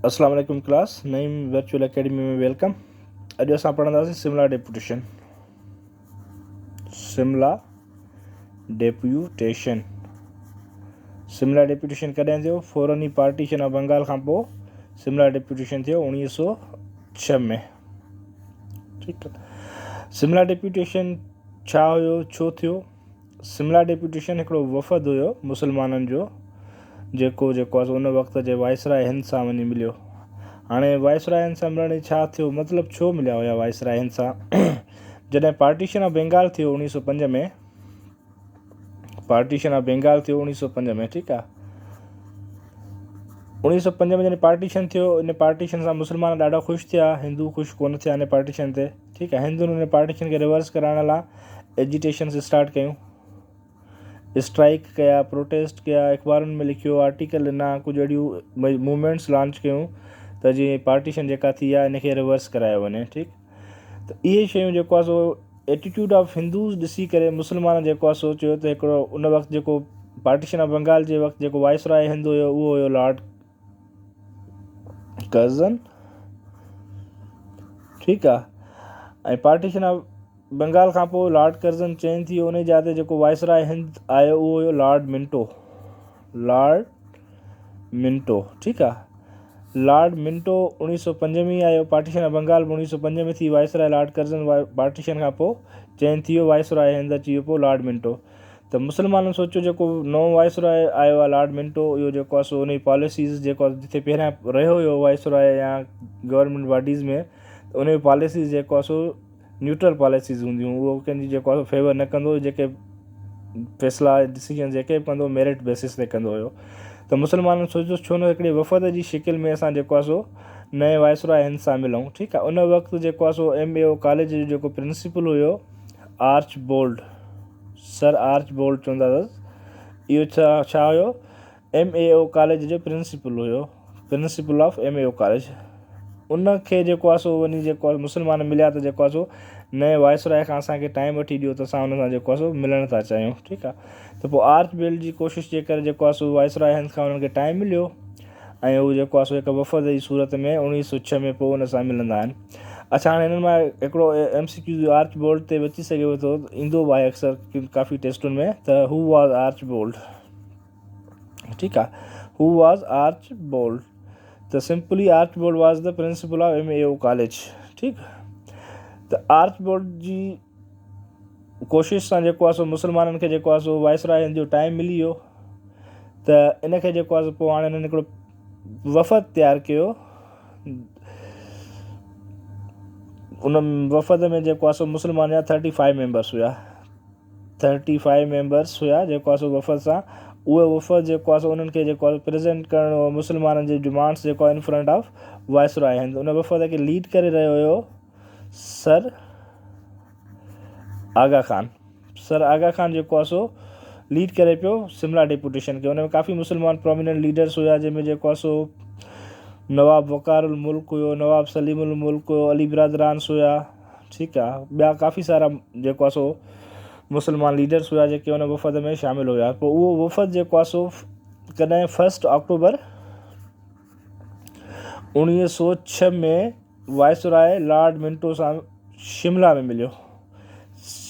اسلام عليڪم class Naeem virtual academy ۾ welcome. اڄ اسان پڙهنداسين Simla deputation. Simla deputation, Simla deputation ڪڏهن ٿيو؟ فورن ئي پارٽيشن آف بنگال کان پوء سملا ڊيپوٽيشن ٿيو 1906 ۾. ٺيڪ آ. سملا ڊيپوٽيشن ڇا هيو، ڇو ٿيو؟ سملا ڊيپوٽيشن هڪڙو وفد هيو مسلمانن جو، جيڪو جيڪو آهي سو ان وقت جي وائسراء هند سان وڃي مليو. هاڻي وائسراء هند سان ملڻ ڇا ٿيو، مطلب ڇو مليا هيا وائسراء هند سان؟ جڏهن پارٽيشن آف بينگال ٿيو 1905 ۾، پارٽيشن آف بينگال ٿيو 1905 ۾، ٺيڪ آهي. 1905 ۾ جڏهن پارٽيشن ٿيو، ان پارٽيشن سان مسلمان ڏاڍا خوش ٿيا، هندو خوش ڪونه ٿيا ان پارٽيشن تي. ٺيڪ آهي. هندن ان پارٽيشن کي ريورس ڪرائڻ لاء ايجيٽيشنس اسٽارٽ ڪيون، اسٽرائيڪ ڪيا، پروٽيسٽ ڪيا، اخبارن ۾ لکيو، آرٽيڪل ڏنا، ڪجهه اهڙيون موومينٽس لانچ ڪيون ته جيئن پارٽيشن جيڪا ٿي آهي ان کي ريورس ڪرايو وڃي. ٺيڪ، ته اهي شيون جيڪو آهي سو ايٽيٽيوڊ آف هندوز ڏسي ڪري مسلمان جيڪو آهي سو چيو ته هڪڙو ان وقت جيڪو پارٽيشن آف بنگال جي وقت جيڪو وائسراء هند هيو اهو هيو لارڊ ڪرزن. ٺيڪ آ. ۽ پارٽيشن آف بنگال کان پوء لارڊ ڪرزن چينج ٿي ويو، ان جي جاء تي جيڪو وائسراء هند آيو اهو هيو لارڊ منٽو. لارڊ منٽو، ٺيڪ آ. لارڊ منٽو 1905 ۾ آيو. پارٽيشن آف بنگال به 1905 ۾ ٿي. وائسراء لارڊ ڪرزن پارٽيشن کان پوء چينج ٿي ويو، وائسراء هند اچي ويو پوء لارڊ منٽو. ته مسلمانن سوچيو جيڪو نئون وائسراء آيو آهي لارڊ منٽو، اهو جيڪو آهي سو ان جي پاليسيز جيڪو آهي جتي پهريان رهيو هيو وائسراء يا گورنمينٽ باڊيز ۾ ته ان جي پاليسيز جيڪو آهي سو نيوٽرل پاليسيز هونديون، اهو ڪنهن جي جيڪو آهي سو فيور نه ڪندو هو، جيڪي فيصلا ڊسيزن جيڪي به ڪندو ميرٽ بيسس تي ڪندو هيو. ته مسلمانن سوچيو ڇو نه هڪڙي وفد جي شڪل ۾ اسان جيڪو آهي سو نئين وائسراء هند سان ملون. ٺيڪ آهي. ان وقت جيڪو آهي سو ايم اي او ڪاليج جو جيڪو پرنسپل هيو Archbold, sir Archbold چوندا اٿس، اهو ڇا ڇا هيو؟ ايم اي او ڪاليج جو پرنسپل هيو، principal of M A O college. ان کي جيڪو آهي سو وڃي جيڪو آهي مسلمان مليا ته جيڪو آهي سو نئين وائسراء کان اسان کي ٽائيم وٺي ڏيو ته اسان ان سان جيڪو آهي سو ملڻ ٿا چاهيون. ٺيڪ آهي. ته پوء آرچ بولڊ جي ڪوشش جي ڪري جيڪو آهي سو وائسراء هند کان انهن کي ٽائيم مليو ۽ هو جيڪو آهي سو هڪ وفد جي صورت ۾ 1906 ۾ پوء ان سان ملندا آهن. اڇا هاڻي هنن مان هڪڙو ايم سي ڪيو آرچ بولڊ تي به اچي سگهيو ٿو، ايندو به آهي اڪثر ڪافي ٽيسٽن ۾ ته هو واز آرچ بولڊ. ٺيڪ آ، هو واز آرچ بولڊ ته simply Archbold was the principal of M A O college. ٺيڪ، ته آرچ بولڊ جي ڪوشش سان جيڪو آهي سو مسلمانن کي جيڪو آهي سو وائسراء هند جو ٽائيم ملي ويو. ته ان کي جيڪو آهي سو پوء هاڻي هنن هڪڙو وفد تيار ڪيو. ان وفد ۾ جيڪو آهي سو مسلمان جا 35 ميمبرس هيا، 35 ميمبرس هيا جيڪو آهي سو وفد سان. اهو وفد جيڪو آهي سو انهن کي جيڪو آهي پريزنٽ ڪرڻو هو مسلمانن جي ڊمانڊس جيڪو آهي ان فرنٽ آف وائسراء هند. ان وفد کي ليڊ ڪري رهيو هيو سر آغا خان. سر آغا خان جيڪو آهي سو ليڊ ڪري پيو سملا ڊيپوٽيشن کي. ان ۾ ڪافي مسلمان پروميننٽ ليڊرس هيا، جنهن ۾ جيڪو آهي سو نواب وقار الملڪ هيو، نواب سليم الملڪ هيو، علي برادرانس هيا. ٺيڪ آهي، ٻيا ڪافي سارا جيڪو آهي سو مسلمان ليڊرس هيا جيڪي ان وفد ۾ شامل هيا. پوء اهو وفد جيڪو آهي سو ڪڏهن 1 آڪٽوبر 1906 ۾ وائسراء لارڊ منٽو سان شملا ۾ مليو.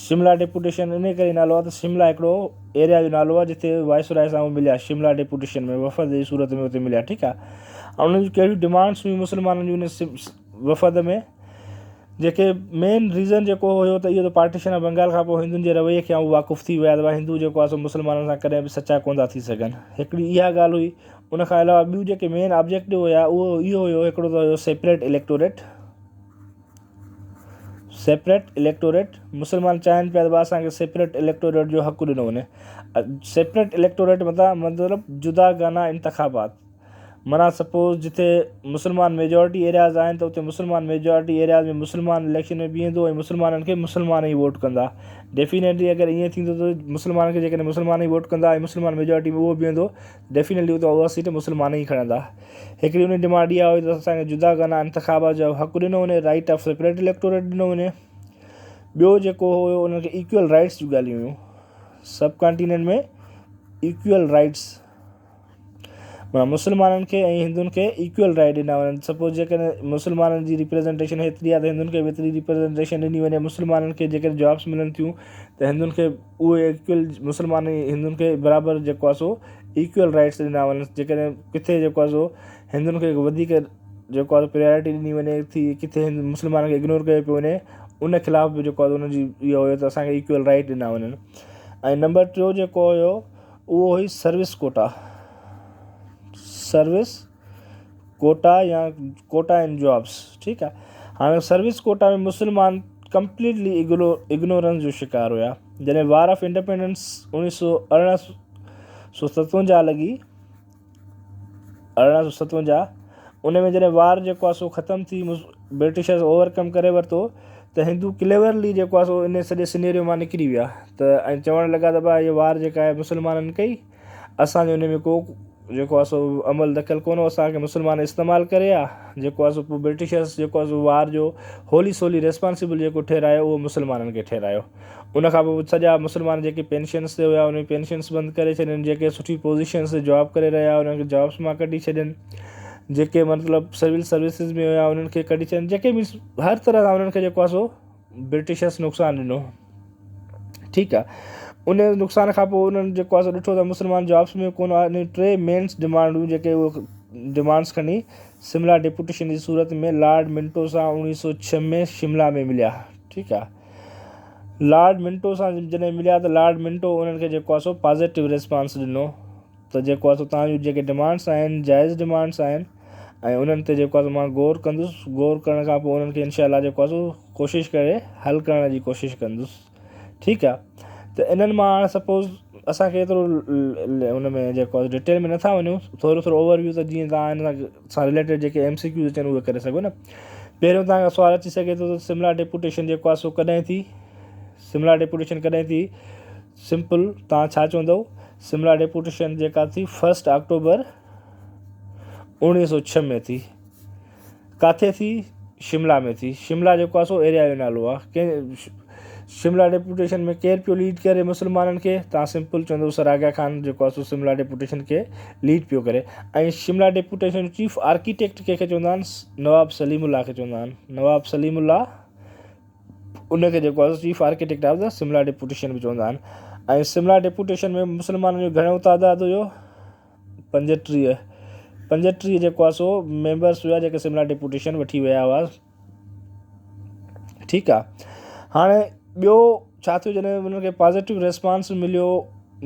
شملا ڊيپوٽيشن ان ڪري نالو آهي ته شملا هڪڙو ايريا جو نالو آهي جتي وائسراء سان هو مليا، شملا ڊيپوٽيشن ۾ وفد جي صورت ۾ اتي مليا. ٺيڪ آهي. ۽ انهن جون ڪهڙيون ڊمانڊس هيون مسلمانن جون ان وفد ۾، جيڪي مين ريزن جيڪو هيو ته اهو ته پارٽيشن آف بنگال کان پوء هندن جي رويي کي هو واقف ٿي ويا ته ڀائي هندو جيڪو آهي سو مسلمانن سان ڪڏهن به سچا ڪونه ٿا ٿي سگهن. هڪڙي اها ڳالهه هئي. ان کان علاوه ٻيون جيڪي مين آبجيڪٽو هيا اهو اهو هيو، هڪڙو ته هيو سيپريٽ اليڪٽوريٽ، سيپريٽ اليڪٽوريٽ مسلمان چاهين پيا ته ڀاء اسان کي سيپريٽ اليڪٽوريٽ جو حق ڏنو وڃي. سيپريٽ اليڪٽوريٽ مطلب جدا گانا انتخابات، معنيٰ سپوز جتي مسلمان ميجارٽي ايرياز آهن ته اتي مسلمان ميجارٽي ايرياز ۾ مسلمان اليڪشن ۾ بيهندو ۽ مسلمانن کي مسلمان ئي ووٽ ڪندا. ڊيفينيٽلي اگر ائين ٿيندو ته مسلمانن کي جيڪڏهن مسلمان ئي ووٽ ڪندا ۽ مسلمان ميجارٽي ۾ اهو بيهندو، ڊيفينيٽلي اتي اها سيٽ مسلمان ئي کڻندا. هڪڙي ان ڊمانڊ اها هئي ته اسان کي جدا گانا انتخابات جو حق ڏنو وڃي، رائيٽ آف سيپريٽ اليڪٽوريٽ ڏنو وڃي. ٻيو جيڪو هيو انهن کي ايڪول رائيٽس جون ڳالهيون هيون، سب ڪانٽيننٽ ۾ ايڪول رائيٽس. معنيٰ مسلمانن کي ۽ هندن کي ايڪول رائيٽ ڏنا وڃن سپوز جيڪڏهن مسلمانن جي ريپريزنٽيشن هيتري آهي ته هندن کي به ايتري ريپريزنٽيشن ڏني وڃي مسلمانن کي جيڪڏهن جابس ملن ٿيون ته هندن کي اهي ايڪول مسلمان ۽ هندن کي برابر جيڪو آهي سو ايڪول رائيٽس ڏنا وڃن جيڪڏهن ڪٿي جيڪو آهي سو هندن کي وڌيڪ جيڪو آهي پريارٽي ڏني وڃي ٿي ڪٿي مسلمانن کي اگنور ڪيو پيو وڃي ان خلاف به جيڪو آهي ان جي اهو هيو ته اسانکي ايڪول رائيٽ ڏنا وڃن ۽ نمبر ٽيو جيڪو هيو اهو هئي سروس ڪوٽا سروس ڪوٽا يا ڪوٽا ان جابس ٺيڪ آهي هاڻي سروس ڪوٽا ۾ مسلمان ڪمپليٽلي اگنورنس جو شڪار هيا جڏهن وار آف انڊيپينڊنس اوڻيهه سو ارڙهن سو ستونجاهه لڳي 1857 ان ۾ جڏهن وار جيڪو آهي سو ختم ٿي برٽشرز اوور ڪم ڪري ورتو ته هندو ڪليورلي جيڪو آهي سو ان سڄي سنيريو مان نڪري ويا ته ۽ چوڻ لڳا ته ڀاء هي وار جيڪا آهي مسلمانن ڪئي اسانجو ان ۾ ڪو جيڪو آهي سو عمل دخل ڪونه هو اسانکي مسلمان استعمال ڪري ها جيڪو آهي سو پوء برٽشرز جيڪو آهي سو وار جو هولي سولي ريسپانسبل جيڪو ٺهرايو اهو مسلمانن کي ٺهرايو ان کان پوء سڄا مسلمان جيڪي پينشنس تي هيا انهن جي پينشنس بند ڪري ڇڏين جيڪي سٺي پوزيشنس تي جاب ڪري رهيا انهن کي جابس مان ڪڍي ڇڏين جيڪي مطلب سول سروسز ۾ هيا انهن کي ڪڍي ڇڏين جيڪي به هر طرح سان انهن کي جيڪو آهي سو برٽشرس نقصان ڏنو ٺيڪ آهي ان نقصان کان پوء انهن جيڪو آهي سو ڏٺو ته مسلمان جابس ۾ ڪونه آهي ٽي مينس ڊمانڊون جيڪي ڊمانڊس کڻي سملا ڊپوٽيشن جي صورت ۾ لارڊ منٽو سان 1906 ۾ شملا ۾ مليا ٺيڪ آهي لارڊ منٽو سان جڏهن مليا ته لارڊ منٽو انهن کي جيڪو آهي سو پازيٽو ريسپانس ڏنو ته جيڪو آهي سو توهان جون جيڪي ڊمانڊس آهن جائز ڊمانڊس آهن ۽ انهن تي جيڪو آهي سو مان غور ڪندس غور ڪرڻ کان پوء انهن کي انشاء الله جيڪو آهي سو ڪوشش ڪري حل ڪرڻ جي ڪوشش ڪندس ٺيڪ آهي ته انهن مان هاڻي سپوز اسانکي ايترو ان ۾ جيڪو آهي ڊيٽيل ۾ نٿا وڃون ٿورو ٿورو اوور ويو ته جيئن توهان ان سان رليٽيڊ جيڪي ايم سي ڪيوز اچن اهي ڪري سگهو نه پهريون توهان کان سوال اچي سگهي ٿو ته سملا ڊيپوٽيشن جيڪو آهي سو ڪڏهن ٿي سملا ڊيپوٽيشن ڪڏهن ٿي سمپل توهان ڇا چوندو سملا ڊيپوٽيشن جيڪا ٿي فرسٽ آڪٽوبر 1906 ۾ ٿي ڪاٿي ٿي شملا ۾ ٿي شملا جيڪو آهي سو ايريا جو نالو آهي ڪنهن شملا ڊيپوٽيشن ۾ ڪير پيو ليڊ ڪري مسلمانن کي تان سمپل چوندو سر آغا خان جيڪو آهي سو شملا ڊيپوٽيشن کي ليڊ پيو ڪري ۽ شملا ڊيپوٽيشن جو چيف آرڪيٽيڪٽ ڪنهن کي چوندا آهن نواب سليم الله کي چوندا آهن نواب سليم الله ان کي جيڪو آهي chief architect of the Simla deputation به چوندا آهن ۽ شملا ڊيپوٽيشن ۾ مسلمانن جو گهڻو تعداد هيو پنجٽيهه، 35 جيڪو آهي سو ميمبرس هيا جيڪي سملا ڊيپوٽيشن وٺي ويا هئا ٺيڪ آهي هاڻي ٻيو ڇا ٿيو جڏهن انهن کي پازيٽو ريسپانس مليو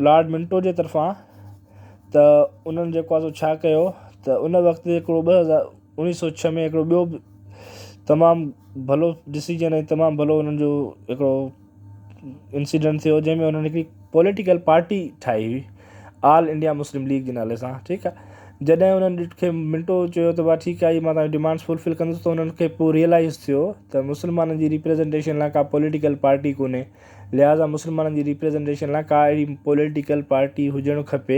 لارڊ منٽو جي طرفان ته انهن جيڪو آهي سو ڇا ڪيو ته ان وقت هڪڙو ٻه هزار اوڻيهه سو ڇهه ۾ هڪڙو ٻيو تمام ڀلو ڊسيزن ۽ تمام ڀلو انهن جو هڪڙو انسيڊنٽ ٿيو جنهن ۾ انهن هڪڙي پوليٽيڪل پارٽي ٺاهي هئي آل انڊيا مسلم ليگ جي نالي سان ٺيڪ آهي جڏهن انهن کي منٽو چيو ته ڀا ٺيڪ آهي مان توهان جي ڊمانڊس فلفل ڪندس ته انهن کي پوء ريئلائز ٿيو ته مسلمانن جي ريپريزنٽيشن لاء ڪا پوليٽيڪل پارٽي ڪونهي لهٰذا مسلمانن جي ريپريزنٽيشن لاء ڪا اهڙي پوليٽيڪل پارٽي هجڻ کپي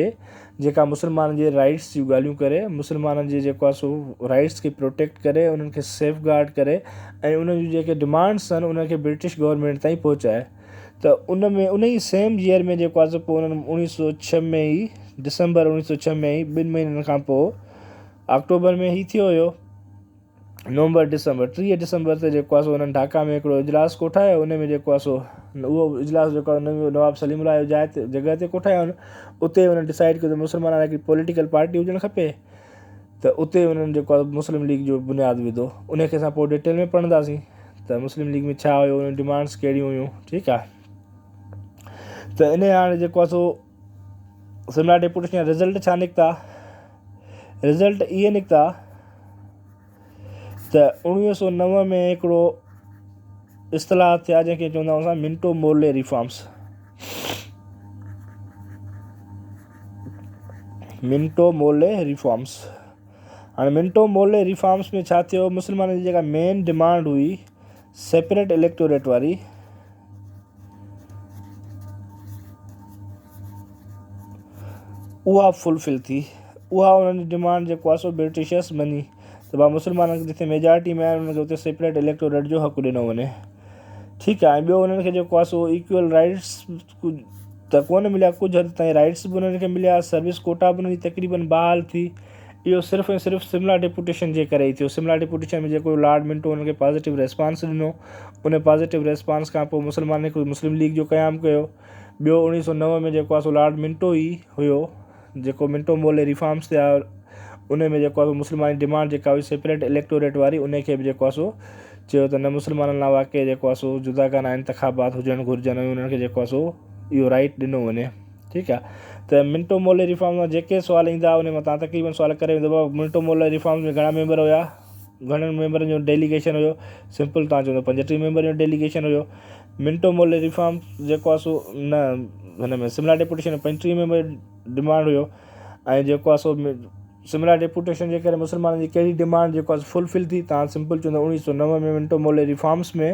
جيڪا مسلمانن جي رائيٽس جون ڳالهيون ڪري مسلمانن جي جيڪو آهي سو رائيٽس کي پروٽيڪٽ ڪري انهن کي سيف گارڊ ڪري ۽ انهن جون جيڪي ڊمانڊس آهن انهن کي برٽش گورنمينٽ تائين پهچائي ته ان ۾ ان ئي سيم ييئر ۾ جيڪو آهي سو پوء انهن اوڻيهه سو ڇهه ۾ ئي ڊسمبر اوڻيهه سو ڇهه ۾ ئي ٻن مهينن کان پوء آڪٽوبر ۾ هي ٿيو هيو نومبر ڊسمبر 30 ڊسمبر تي جيڪو آهي سو انهن ڍاڪا ۾ هڪڙو اجلاس ڪوٺايو ان ۾ جيڪو آهي سو اهو اجلاس جيڪو آهي ان نواب سليم الله جي جاء تي جڳهه تي ڪوٺايو اتي انهن ڊسائيڊ ڪيو ته مسلمانن لاء هڪڙي پوليٽيڪل پارٽي هجڻ کپي ته اتي انهن جيڪو آهي مسلم ليگ جو بنياد وڌو ان کي اسان پوء ڊيٽيل ۾ پڙهنداسين ته مسلم ليگ ۾ ڇا هيو ان ڊمانڊس ڪهڙيون هيون ٺيڪ آهي ته ان هاڻي جيڪو آهي سو سملا ڊپوٽيشن جا رزلٽ ڇا نڪتا رزلٽ اهي نڪتا ته 1909 ۾ هڪڙو اصطلاح ٿيا جنهن کي چوندا هئاسين Minto Morley reforms Minto Morley reforms هاڻي منٽو مورلي ريفارمس ۾ ڇا ٿيو مسلمانن جي جيڪا مين ڊمانڊ هئي سيپريٽ اليڪٽوريٽ واري اها فلفل ٿي اها انهن جي ڊمانڊ جيڪو آهي سو برٽشرس مڃي ته ڀاء مسلمانن کي جتي ميجارٽي ۾ آهن انهن کي اتي سيپريٽ اليڪٽوريٽ جو حق ڏنو وڃي ٺيڪ آهي ۽ ٻيو انهن کي جيڪو آهي سو ايڪول رائٽس ته ڪونه مليا ڪجهه حد تائين رائٽس به انهن کي مليا سروس ڪوٽا به انهن جي تقريبن بحال ٿي اهو صرف ۽ صرف سملا ڊيپوٽيشن جي ڪري ئي ٿيو سملا ڊيپوٽيشن ۾ جيڪو لارڊ منٽو انهن کي پازيٽو ريسپانس ڏنو ان پازيٽو ريسپانس کان پوء مسلمانن هڪ مسلم ليگ جو قيام ڪيو ٻيو 1909 ۾ جيڪو آهي سو لارڊ منٽو ئي هيو جيڪو منٽو مورلي ريفارمس ٿيا ان ۾ جيڪو آهي سو مسلمانن جي ڊمانڊ جيڪا هئي سيپريٽ اليڪٽوريٽ واري ان کي به جيڪو آهي سو چيو ته نه مسلمانن لاء واقعي جيڪو آهي سو جداگانه انتخابات هجڻ گهرجن ۽ انهن کي جيڪو آهي سو اهو رائيٽ ڏنو وڃي. ٺيڪ آ ته منٽو مولي ريفارمز مان جيڪي سوال ايندا انهي مان تان تقريبن سوال ڪري ويندو منٽو مولي ريفارمز ۾ گهڻا ميمبر هيا گهڻن ميمبرن جو ڊيليگيشن هيو سمپل تان چوندو 35 ميمبر جو ڊيليگيشن هيو منٽو مولي ريفارم جيڪو آ سو نه هن ۾ سملا ڊيپوٽيشن ۾ 35 ميمبر ڊمانڊ هيو ۽ جيڪو آ سو سملا ڊيپوٽيشن جي ڪري مسلمانن جي ڪهڙي ڊمانڊ جيڪو آ سو فلفل ٿي تان سمپل چوندو 1909 ۾ منٽو مولي ريفارمز ۾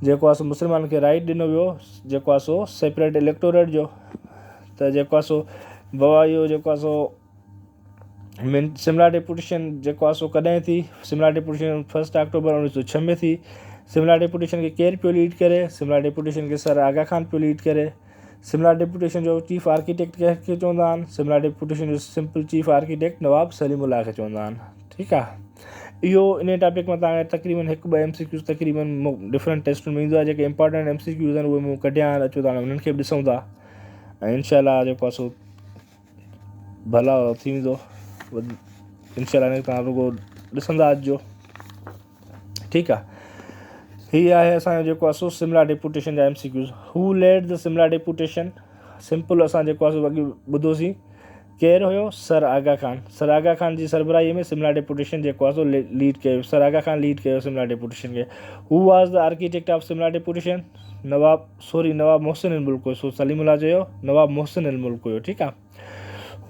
جيڪو آ سو مسلمانن کي رائيٽ ڏنو ويو جيڪو آ سو سيپريٽ اليڪٽوريٽ جو ته جيڪو آ سو بابا اهو جيڪو آ سو سملا ڊيپوٽيشن جيڪو آ سو ڪڏهن ٿي سملا ڊيپوٽيشن فرسٽ آڪٽوبر 1906 ۾ ٿي سملا ڊيپوٽيشن کي ڪير پيو ليڊ ڪري سملا ڊيپوٽيشن کي سر آغا خان پيو ليڊ ڪري سملا ڊيپوٽيشن جو چيف آرڪيٽيڪٽ ڪنهن کي چوندا آهن سملا ڊيپوٽيشن جو simple chief architect Nawab Salim Ullah کي چوندا آهن ٺيڪ آ اهو ان ٽاپڪ مان تان تقريبن هڪ ٻه ايم سي ڪيوز تقريبن ڊفرنٽ ٽيسٽن ۾ ايندو آهي جيڪي امپارٽنٽ ايم سي ڪيوز آهن اهي مون ڪڍيا آهن اچو ته هاڻي انهن کي به ڏسون ٿا ۽ انشاء الله جيڪو آهي سو ڀلا ٿي ويندو انشاء الله تان رڳو ڏسندا اچجو ٺيڪ آ هي آهي اسان جو جيڪو آهي سو سملا ڊيپوٽيشن جا M C Qs who led the Simla deputation simple اسان جيڪو آهي سو اڳي ٻڌوسين ڪير هيو سر آغا خان سر آغا خان جي سربراهي ۾ سملا ڊيپوٽيشن جيڪو آهي سو ليڊ ڪيو سر آغا خان ليڊ ڪيو سملا ڊيپوٽيشن کي who was the architect of Simla deputation Nawab sorry Nawab Mohsin ul Mulk هيو سو سليم الله چيو نواب محسن الملڪ هيو ٺيڪ آ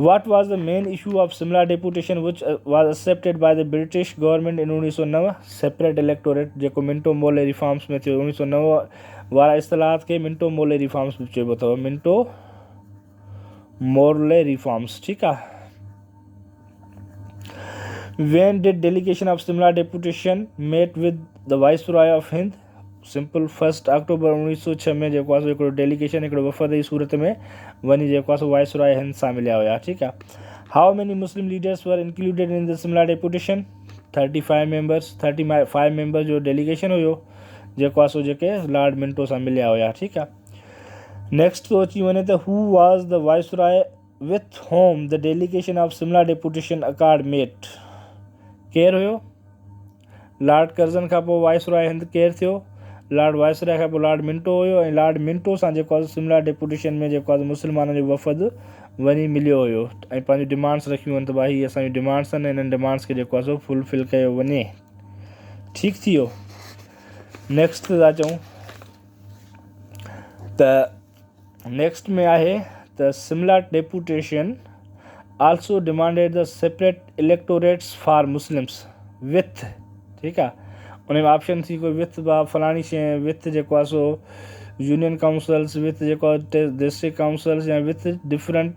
What was the main issue of Simla Deputation which was accepted by the British government in 1909? Separate electorate جيڪو منٽو مولي reforms ۾ ٿيو 1909 وارا اصطلاحات کي منٽو مولي reforms به چئبو اٿو منٽو مورلي ريفارمز ٺيڪ آ When did delegation of Simla deputation met with the Viceroy of Hind? Simple first October 1906 ۾ جيڪو آهي سو هڪڙو ڊيليگيشن هڪڙو وفد جي صورت ۾ وڃي جيڪو آهي سو وائسراء هند سان مليا هيا ٺيڪ آهي how many Muslim leaders were included in the Simla deputation 35 members 35 member جو ڊيليگيشن هيو جيڪو آهي سو جيڪي لارڊ منٽو سان مليا هيا ٺيڪ آهي نيڪسٽ ٿو اچي وڃي ته who was the viceroy with whom the delegation of Simla deputation accord met ڪير هيو لارڊ ڪرزن کان پوء وائسراء هند ڪير ٿيو؟ لارڊ وائسراء کان پوء لارڊ منٽو هيو ۽ لارڊ منٽو سان جيڪو آهي سملا ڊيپوٽيشن ۾ جيڪو آهي مسلمانن جو وفد وڃي مليو هيو ۽ پنهنجون ڊمانڊس رکيون هن ته ڀائي هي اسان جون ڊمانڊس آهن انهن ڊمانڊس کي جيڪو آهي سو فل فل ڪيو وڃي ٺيڪ ٿي ويو نيڪسٽ ٿا چئون ته نيڪسٽ ۾ آهي ته Simla deputation also demanded the separate electorates for Muslims with ٺيڪ آ ان ۾ آپشن ٿي ڪوئي وٿ با فلاڻي شي وٿ جيڪو آ سو يونين ڪائونسلس وٿ جيڪو آ ڊسٽرڪٽ ڪائونسلس يا وٿ ڊفرنٽ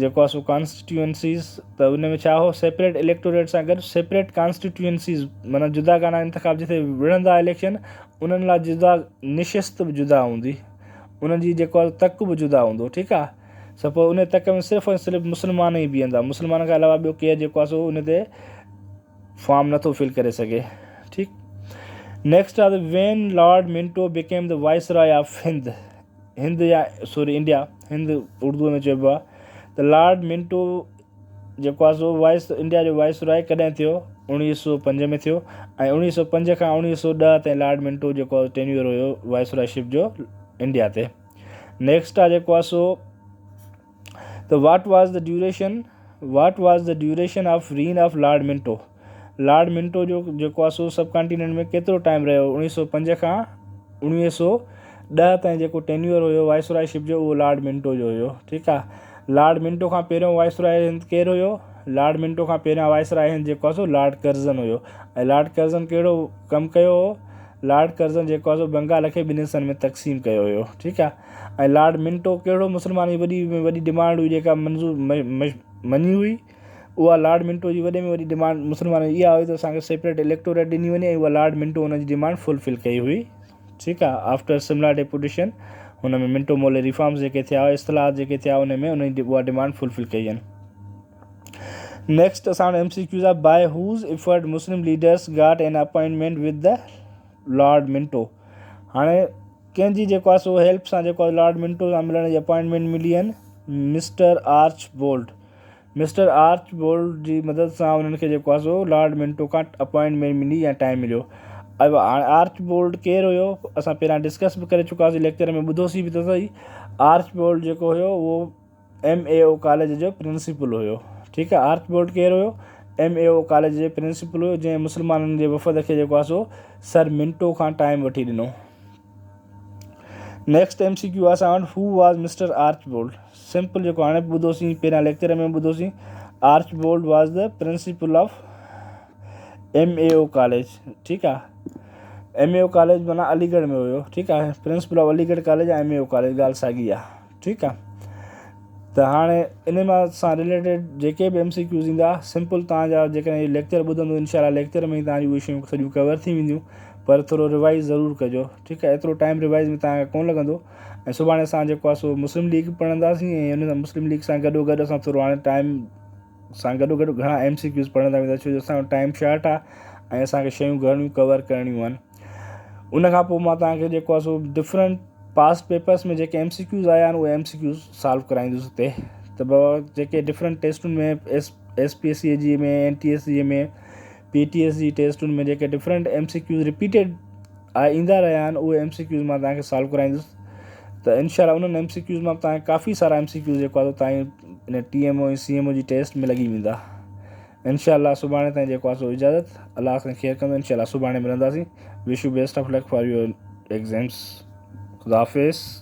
جيڪو آ سو ڪانسٽيٽيوئنسيز ته ان ۾ ڇا هو سيپريٽ اليڪٽوريٽ سان گڏ سيپريٽ ڪانسٽيٽيوئنسيز معنيٰ جدا گانا انتخاب جتي وڙهندا اليڪشن انهن لاء جدا نشست به جدا هوندي انهن جي جيڪو آهي تڪ به جدا هوندو ٺيڪ آ سپوز ان تڪ ۾ صرف ۽ صرف مسلمان ئي بيهندا مسلمان کان علاوه ٻيو ڪير جيڪو آ سو ان تي فارم نٿو فل ڪري سگهي ٺيڪ نيڪسٽ آ when Lord Minto became the viceroy of Hind Hind يا سوري انڊيا هند اردو ۾ چئبو آ ته لارڊ منٽو جيڪو آ سو وائس انڊيا جو وائس راء ڪڏهن ٿيو 1905 ۾ ٿيو ۽ 1905 کان 1910 تائين لارڊ منٽو جيڪو آ ٽينيور هيو وائس راء شپ جو انڊيا تي نيڪسٽ آ جيڪو آ سو ته what was the duration what was the duration of reign of Lord Minto Lord Minto جو جيڪو آهي سو سب ڪانٽيننٽ ۾ ڪيترو ٽائيم رهيو 1905 کان 1910 تائين جيڪو ٽينيور هيو وائسراء شپ جو اهو لارڊ منٽو جو هيو ٺيڪ آهي لارڊ منٽو کان پهريون وائسراء هند ڪير هيو لارڊ منٽو کان پهريان وائسراء هند جيڪو آهي سو لارڊ ڪرزن هيو ۽ لارڊ ڪرزن ڪهڙو ڪم ڪيو هو لارڊ ڪرزن جيڪو آهي سو بنگال کي ٻن حصن ۾ تقسيم ڪيو هيو ٺيڪ آهي ۽ لارڊ منٽو ڪهڙو مسلمان جي وڏي ۾ وڏي ڊمانڊ هئي جيڪا منظور مڃي هئي اها لارڊ منٽو جي وڏي ۾ وڏي ڊمانڊ مسلمانن جي اها هئي ته اسان کي سيپريٽ اليڪٽوريٽ ڏني وڃي ۽ اها لارڊ منٽو ان جي ڊمانڊ فل فل ڪئي هئي ٺيڪ آهي آفٽر سملا ڊيپوٽيشن هن ۾ منٽو مولي ريفارمز جيڪي ٿيا اصلاحات جيڪي ٿيا ان ۾ ان جي اها ڊمانڊ فلفل ڪئي آهن. نيڪسٽ اسان وٽ ايم سي ڪيوز آهي by whose effort Muslim leaders got an appointment with the Lord Minto هاڻي ڪنهن جي جيڪو آهي سو هيلپ سان جيڪو آهي لارڊ منٽو سان ملڻ جي اپائنٽمينٽ ملي آهن mister Archbold mister Archbold جي مدد سان انهن کي جيڪو آهي سو لارڊ منٽو کان اپائنٽمينٽ ملي يا ٽائيم مليو هاڻي آرچ بولڊ ڪير هيو اسان پهريان ڊسڪس به ڪري چڪا هئاسين ليڪچر ۾ ٻڌوسين به ته سهي آرچ بولڊ جيڪو هيو اهو ايم اي او ڪاليج جو پرنسپل هيو ٺيڪ آهي آرچ بولڊ ڪير هيو ايم اي او ڪاليج جو پرنسپل هيو جنهن مسلمانن جي وفد کي جيڪو آهي سو سر منٽو کان ٽائيم وٺي ڏنو نيڪسٽ ايم سي ڪيو اسان وٽ who was mister Archbold simple جيڪو هاڻي به ٻڌوسين پهريان lecture ۾ ٻڌوسين Archbold was the principal of M A O college ٺيڪ آ ايم اي او ڪاليج معنيٰ علي ڳڙهه ۾ هيو ٺيڪ آ principal of Aligarh college M A O college ڳالهه ساڳي آ ٺيڪ آ ته هاڻي ان مان سان رليٽيڊ جيڪي به ايم سي ڪيوز ايندا سمپل توهان جا جيڪڏهن هي ليڪچر ٻڌندو انشاء الله ليڪچر ۾ ئي توهان جون اهي شيون سڄيون ڪور ٿي وينديون پر ٿورو ريوائز ضرور ڪجو ٺيڪ آ ايترو ٽائيم ريوائز ۾ توهان کي ڪونه لڳندو ۽ سڀاڻي اسان جيڪو آ سو مسلم ليگ پڙهنداسين ۽ ان سان مسلم ليگ سان گڏو گڏ اسان ٿورو هاڻي ٽائيم سان گڏو گڏ گهڻا ايم سي ڪيوز پڙهندا وينداسين ڇو جو اسان جو ٽائيم شارٽ آ ۽ اسان کي شيون گهڻيون ڪور ڪرڻيون آهن ان کان پوء مان توهان کي جيڪو آ سو ڊفرنٽ پاسٽ پيپرس ۾ جيڪي ايم سي ڪيوز آيا آهن اهي ايم سي ڪيوز سالو ڪرائيندس هتي ته بابا جيڪي ڊفرنٽ ٽيسٽن ۾ S S P S C جي ۾ اين ٽي ايس جي ۾ پي ٽي ايس جي ٽيسٽن ۾ جيڪي different M C Qs repeated ايندا رهيا آهن اهي ايم سي ڪيوز مان توهان کي سالو ڪرائيندس ته انشاء الله انهن ايم سي ڪيوز مان توهان کي ڪافي سارا ايم سي ڪيوز جيڪو آهي توهان ان T M O ۽ C M O جي ٽيسٽ ۾ لڳي ويندا انشاء الله سڀاڻي تائين جيڪو آهي سو اجازت الله سائين خير ڪندو انشاء الله سڀاڻي ملنداسين wish you best of luck for your exams خدا حافظ.